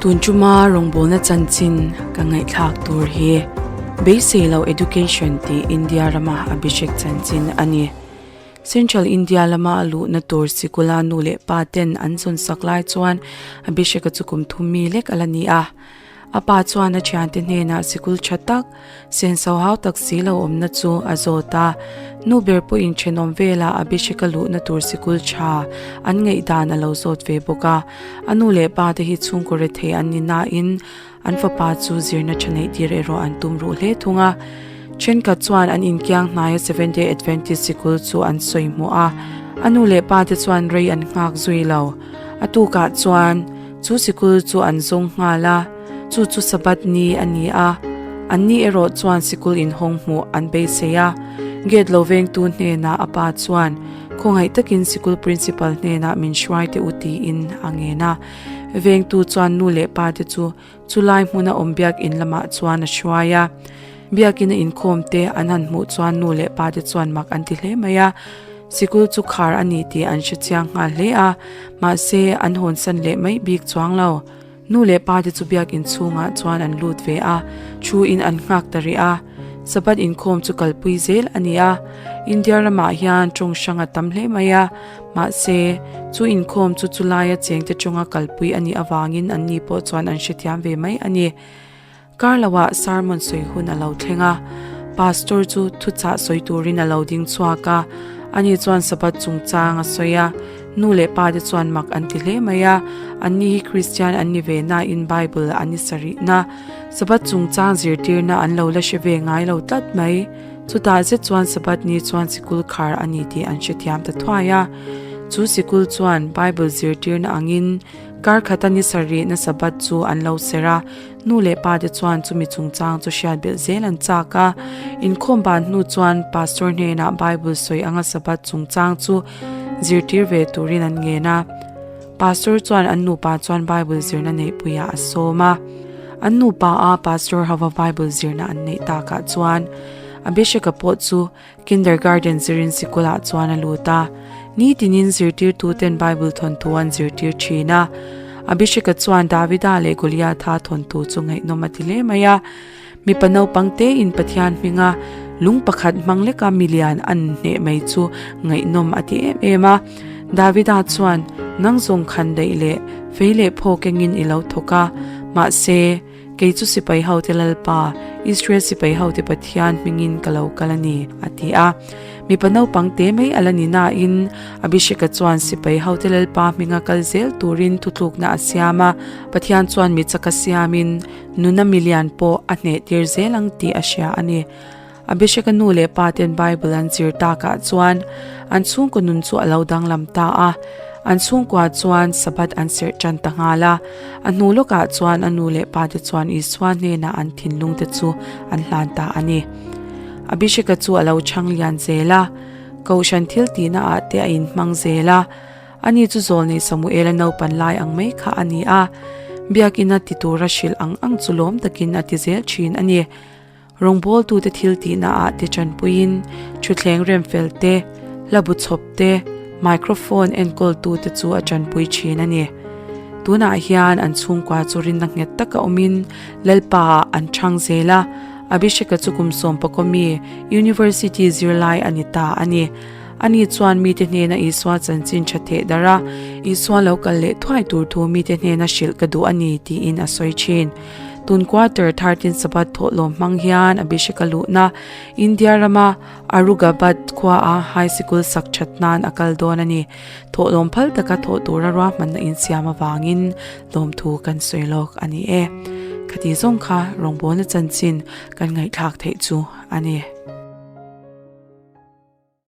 Tun tuma rawngbawlna chanchin ka ngaihthlak tur hi Beisei Lo Education tih India rama Abhishek chanchin a ni. Central India lama a luhna tur sikula nu leh pa ten an zawn sak lai chuan Abhishek-a chu kum thum mi lek a la ni a. A pa chuan a thiante hnenah sikul tha tak, senso hau tak si lo awmna chu a zawt a. Nu ber pawhin thenawm velah Abhishek-a luhna tur sikul tha an ngaihdan a lo zawt ve bawk a. A nu leh pa te hi chhungkaw rethei an ni nain an fapa chu zirna tha neih tir erawh an tum ruh hle thung a. Thenkhat chuan an inkiang hnaia Seventh Day Adventist sikul chu an sawi hmuh a. A nu leh pa te chuan rei an nghak zui lo. A tukah chuan Chu sikul chu an zawng nghal a, chu chu Sabbath ni a ni a, anni erawh chuan sikul inhawng hmuh an beisei a. Gate lo vengtu hnenah a pa chuan, Khawngaih takin sikul principal hnenah min hruai teh u tiin a ngen a. Vengtu chuan nu leh pa te chu chulai hmuna awm biakin lamah chuan a hruai a. Biakin a inkhawm te an han hmuh chuan nu leh pa te chuan mak an ti hle mai a. Sikul chu khar a ni tih an hre chiang nghal hle a, mahse an hawnsan leh mai bik chuang lo. Nu leh pa te chu biakin chhungah chuan an lut ve a, thu in an nghak ta rih a. Sabbath inkhawm chu kalpui zel a ni a, India ramah hian tawng hrang a tam hle mai a, mahse chu inkhawm chu chulaia chengte tawnga kalpui a nih avangin anni pawh chuan an hrethiam ve mai a ni. Kar loah sermon sawi hun a lo thleng a, pastor chu thuchah sawi turin a lo ding chhuak a, ani chuan Sabbath chungchang a sawi a, nu leh pa te chuan mak an ti hle mai a, anni hi Kristian an ni ve nain Bible an ni sarihna, Sabbath chungchang zirtirna an lo la hre ve ngai lo tlat mai. Chutah zet chuan Sabbath ni chuan sikul khar a ni tih an hrethiam ta thuai a, chu sikul chuan Bible zirtirna angin kar khata ni sarihna Sabbath chu an lo serh a, Nu leh pa te chuan chumi chungchang chu hriat belh zel an chak a. Inkhawm ban hnu chuan Pastor hnenah Bible sawi anga Sabbath chungchang chu zirtir ve turin an ngen a. Pastor chuan an nupa chuan Bible zirna neihpuiah a sawm a. An nupa a Pastor hova Bible zirna an neih takah chuan Abhishek-a pawh chu Kindergarten zirin sikulah chuan a lut a, nitinin zirtirtuten Bible thawnthu an zirtir thin a. Abhishek-a chuan Davida leh Goliatha thawnthu chu ngaihnawm a ti hle mai a. Mipa naupang tein Pathian hminga lung pakhat hmang leka milian an hneh mai chu ngaihnawm a ti em em a. Davida chuan, Nang zawng khan daih leh fei leh phaw kengin i lo thawk a, mahse, Kei chu sipai hote Lalpa, Israel sipai hote Pathian hmingin ka lo kal a ni, a ti a. Mipa naupang te mai a la ni nain, Abhishek-a chuan sipai hote Lalpa hminga kal zel turin thutlukna a siam a, Pathian chuan mi chaka siamin nuna milian pawh a hnehtir zel ang tih a hria a ni. Abhishek-a nu leh pa ten Bible an zir takah chuan an chhungkaw nun chu a lo danglam ta a. An chhungkua chuan Sabbath an serh tan ta nghal a. A hnu lawkah chuan a nu leh pa te chuan Isua hnenah an thinlung te chu an hlan ta a ni. Abhishek-a chu a lo chhang lian zel a, Kohhran thil tihna ah te a inhmang zel a. Ani chu zawlnei Samuela naupan lai ang mai kha a ni a, biakina ti tura hrilh ang ang chu lawm takin a ti zel thin a ni. Rawngbawltute thil tihna ah te tanpuiin thutthleng remfel te, hla bu chhawp te, microphone enkawltute chu a tanpui thin a ni. Tunah hian an chhungkua chu rinna nghet taka awmin Lalpa ah an chhang zel a, Abhishek-a chu kum sawmpakaw mi University zirlai a ni ta a ni. Ani chuan mite hnena Isua chanchin tha theh darh a, Isua lo kal leh thuai tur thu mite hnena hrilh ka duh a ni tiin a sawi thin. Tun quarter 13 Sabbath thawhlawm hmang hian Abhishek-a luhna India rama Arugabad khuaa high sikul sak that nan a kal dawn a ni. Thawhlawm phal taka thawh tura ruahmanna insiam avangin lawmthu kan sawi lawk a ni e. Khati zawng kha rawngbawlna chanchin kan ngaihthlak theih chu a ni.